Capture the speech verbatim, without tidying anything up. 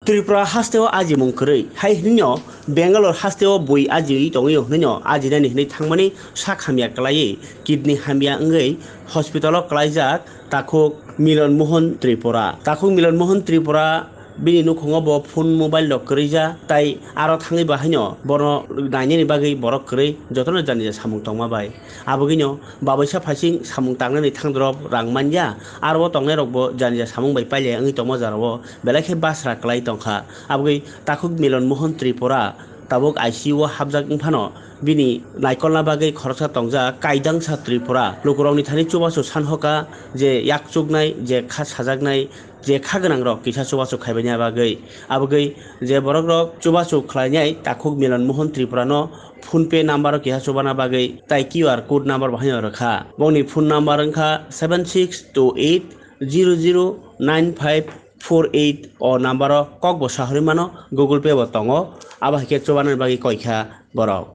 Tripura hasteo ajimung kwrwi hai hwnwino Bangalore hasteo bui ajiwi tongwio hwnwino ajinani hwnwi thangmani sak hamya kwlaiwi kidney hamya wngwi hospitalo kwlaijak takhuk Milan Mohan Tripura. Takhuk Milan Mohan Tripura bini nukhungo bo phone mobile rok kwrwija tai aro thangwi bahaino bono nainani bagwi borok kwrwi jotono janija samung tongma bai. Abogwino babaisa phaising samung tangnani thangdorop rang manya, aro o tongnairokbo janija samung bai pailai wngwi tongma jarao belai khe basra kwlai tongkha. Abogwi takhuk Milan Mohan Tripura tabuk I C U o hapjak wngphano bini naikolna bagwi khoroksa tongjak Kaidangsa Tripura. Lukurokni thani chubachu sanhoka je yakchuknai, je kha sajaknai, je kha gwnangrok kisa chubachu khaibaina bagwi. Abogwi je borokrok chubachu khlainai takhuk Milan Mohan Tripurano PhonePe number o kisa chubana bagwi tai Q R code number bahaino rwkha. Bongni phone number wngkha seven six two eight zero zero nine five four eight. O number o kokbo sahorwi mano, Google Pay bo tongo, abo hai khe chubanani bagwi koikha borok.